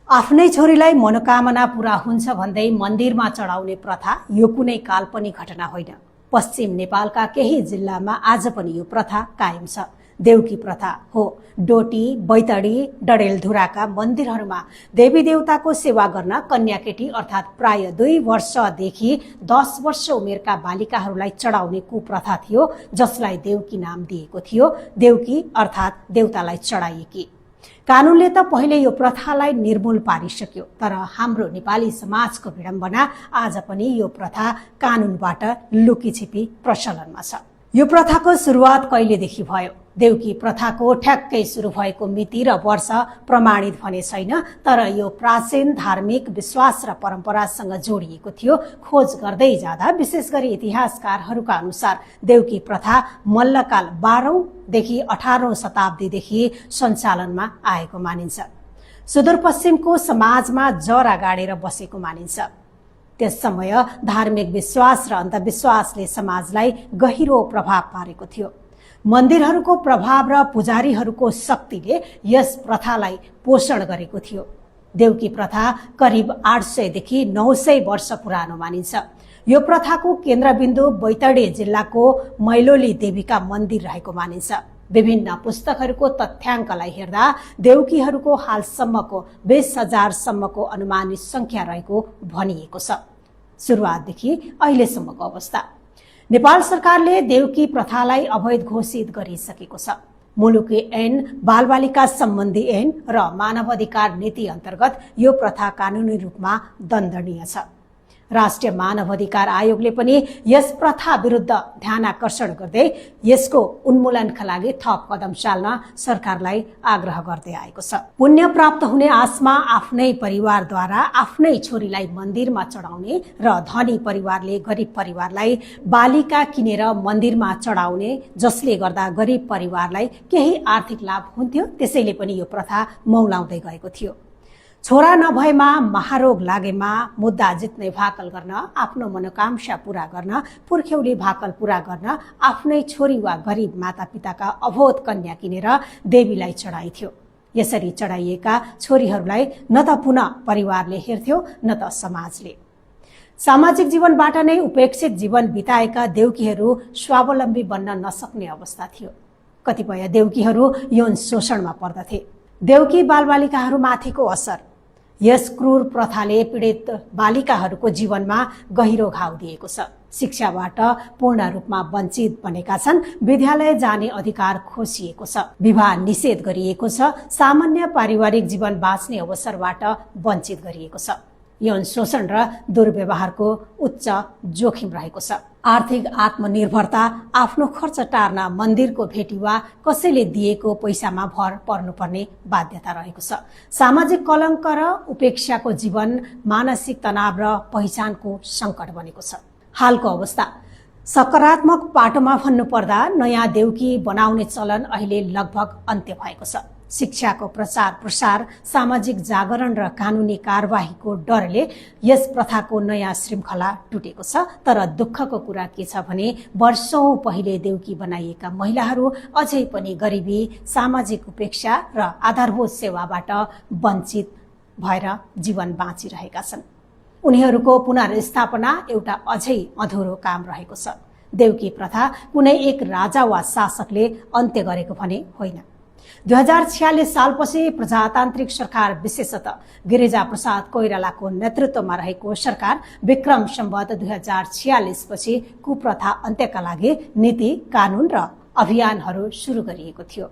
आफ्नै छोरीलाई मनोकामना पूरा हुन्छ भन्दै मन्दिरमा चढाउने प्रथा यो कुनै काल्पनिक घटना होइन। पश्चिम नेपालका केही जिल्लामा आज पनि यो प्रथा कायम छ। देउकी प्रथा हो। डोटी, बैतडी, डडेलधुराका मन्दिरहरूमा देवी देवताको सेवा गर्न कन्याकेटी अर्थात् प्राय 2 वर्षदेखि 10 वर्ष उमेरका बालिकाहरूलाई चढाउने कुप्रथा थियो, जसलाई देउकी नाम दिएको थियो। देउकी अर्थात् देवतालाई चढाइएकी। कानूनले त पहिले यो प्रथालाई निर्मूल पारिसक्यो, तर हाम्रो नेपाली समाजको विडम्बना आज पनि यो प्रथा कानूनबाट लुकीछिपी प्रचलनमा छ। यो प्रथाको सुरुवात कहिलेदेखि भयो? देउकी प्रथाको ठ्याक्कै सुरु भएको मिति र वर्ष प्रमाणित भने छैन, तर यो प्राचीन धार्मिक विश्वास र परम्परासँग जोडिएको थियो। खोज गर्दै जाँदा विशेष गरी इतिहासकारहरूका अनुसार देउकी प्रथा मल्लकाल 12औं देखि 18औं शताब्दीदेखि सञ्चालनमा आएको मानिन्छ। सुदूरपश्चिमको समाजमा जरा गाडेर बसेको मानिन्छ। त्यस समय धार्मिक विश्वास र अन्धविश्वासले समाजलाई गहिरो प्रभाव पारेको थियो। मन्दिरहरूको प्रभाव र पुजारीहरूको शक्तिले यस प्रथालाई पोषण गरेको थियो। देउकी प्रथा करिब 800 देखि 900 वर्ष पुरानो मानिन्छ। यो प्रथाको केन्द्रबिन्दु बैतडी जिल्लाको मैलोली देवीका मन्दिर रहेको मानिन्छ। विभिन्न पुस्तकहरूको तथ्याङ्कलाई हेर्दा देउकीहरूको हालसम्मको 20,000 सम्मको अनुमानित संख्या रहेको भनिएको छ। सुरुवातदेखि अहिलेसम्मको अवस्था। नेपाल सरकारले देउकी प्रथालाई अवैध घोषित गरिसकेको छ। मुलुकी ऐन, बालबालिका सम्बन्धी ऐन र मानवाधिकार नीति अन्तर्गत यो प्रथा कानूनी रूपमा दण्डनीय छ। राष्ट्रिय मानवाधिकार आयोगले पनि यस प्रथा विरुद्ध ध्यानाकर्षण गर्दै यसको उन्मूलनका लागि थप कदम चाल्न सरकारलाई आग्रह गर्दै आएको छ। पुण्य प्राप्त हुने आशमा आफ्नै परिवारद्वारा आफ्नै छोरीलाई मन्दिरमा चढाउने र धनी परिवारले गरिब परिवारलाई बालिका किनेर मन्दिरमा चढाउने, जसले गर्दा गरिब परिवारलाई केही आर्थिक लाभ हुन्थ्यो, त्यसैले पनि यो प्रथा मौलाउँदै गएको थियो। छोरा नभएमा, महारोग लागेमा मुद्दा जित्ने भाकल गर्न, आफ्नो मनोकांक्षा पूरा गर्न, पुर्ख्यौली भाकल पूरा गर्न आफ्नै छोरी वा गरिब मातापिताका अबोध कन्या किनेर देवीलाई चढाइथ्यो। यसरी चढाइएका छोरीहरूलाई न त पुनः परिवारले हेर्थ्यो न त समाजले। सामाजिक जीवनबाट नै उपेक्षित जीवन बिताएका देउकीहरू स्वावलम्बी बन्न नसक्ने अवस्था थियो। कतिपय देउकीहरू यौन शोषणमा पर्दथे। देउकी बालबालिकाहरूमाथिको असर। यस क्रूर प्रथाले पीडित बालिकाहरूको जीवनमा गहिरो घाउ दिएको छ। शिक्षाबाट पूर्ण रूपमा वञ्चित बनेका छन्। विद्यालय जाने अधिकार खोसिएको छ। विवाह निषेध गरिएको छ। सामान्य पारिवारिक जीवन बाँच्ने अवसरबाट वञ्चित गरिएको छ। यौन शोषण र दुर्व्यवहारको उच्च जोखिम रहेको छ। आर्थिक आत्मनिर्भरता, आफ्नो खर्च टार्न मन्दिरको भेटी वा कसैले दिएको पैसामा भर पर्नुपर्ने बाध्यता रहेको छ। सामाजिक कलङ्क र उपेक्षाको जीवन मानसिक तनाव र पहिचानको सङ्कट बनेको छ। हालको अवस्था। सकारात्मक पाटोमा भन्नुपर्दा नयाँ देउकी बनाउने चलन अहिले लगभग अन्त्य भएको छ। शिक्षाको प्रचार प्रसार, सामाजिक जागरण र कानुनी कारबाहीको डरले यस प्रथाको नयाँ श्रृङ्खला टुटेको छ। तर दुःखको कुरा के छ भने वर्षौं पहिले देउकी बनाइएका महिलाहरू अझै पनि गरिबी, सामाजिक उपेक्षा र आधारभूत सेवाबाट वञ्चित भएर जीवन बाँचिरहेका छन्। उनीहरूको पुनर्स्थापना एउटा अझै अधुरो काम रहेको छ। देउकी प्रथा कुनै एक राजा वा शासकले अन्त्य गरेको भने होइन। 2046 सालपछि प्रजातान्त्रिक सरकार, विशेषतः गिरिजाप्रसाद कोइरालाको नेतृत्वमा रहेको सरकार विक्रम सम्वत 2046 पछि कुप्रथा अन्त्यका लागि नीति, कानून र अभियानहरू सुरु गरिएको थियो।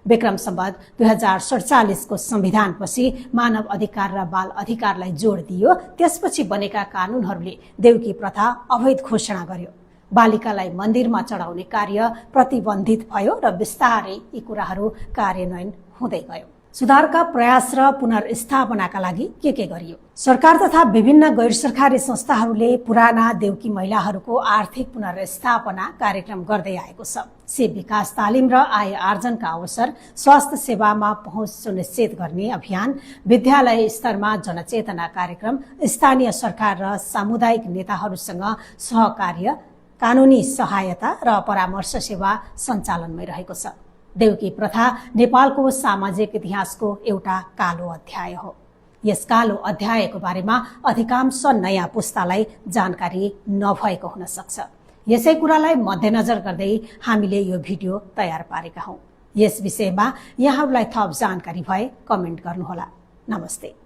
विक्रम सम्वत 2047 को संविधानपछि मानव अधिकार र बाल अधिकारलाई जोड दियो। त्यसपछि बनेका कानूनहरूले देउकी प्रथा अवैध घोषणा गर्यो। बालिकालाई मन्दिरमा चढाउने कार्य प्रतिबन्धित भयो र बिस्तारै यी कुराहरू कार्यान्वयन हुँदै गयो। सुधारका प्रयास र पुनर्स्थापनाका लागि के गरियो? सरकार तथा विभिन्न गैर सरकारी संस्थाहरूले पुराना देउकी महिलाहरूको आर्थिक पुनर्स्थापना कार्यक्रम गर्दै आएको छ। सेवा विकास तालिम र आय आर्जनका अवसर, स्वास्थ्य सेवामा पहुँच सुनिश्चित गर्ने अभियान, विद्यालय स्तरमा जनचेतना कार्यक्रम, स्थानीय सरकार र सामुदायिक नेताहरूसँग सहकार्य, कानुनी सहायता र परामर्श सेवा सञ्चालनमै रहेको छ। देउकी प्रथा नेपालको सामाजिक इतिहासको एउटा कालो अध्याय हो। यस कालो अध्यायको बारेमा अधिकांश नयाँ पुस्तालाई जानकारी नभएको हुन सक्छ। यसै कुरालाई मध्यनजर गर्दै हामीले यो भिडियो तयार पारेका हौं। यस विषयमा यहाँहरूलाई थप जानकारी भए कमेन्ट गर्नुहोला। नमस्ते।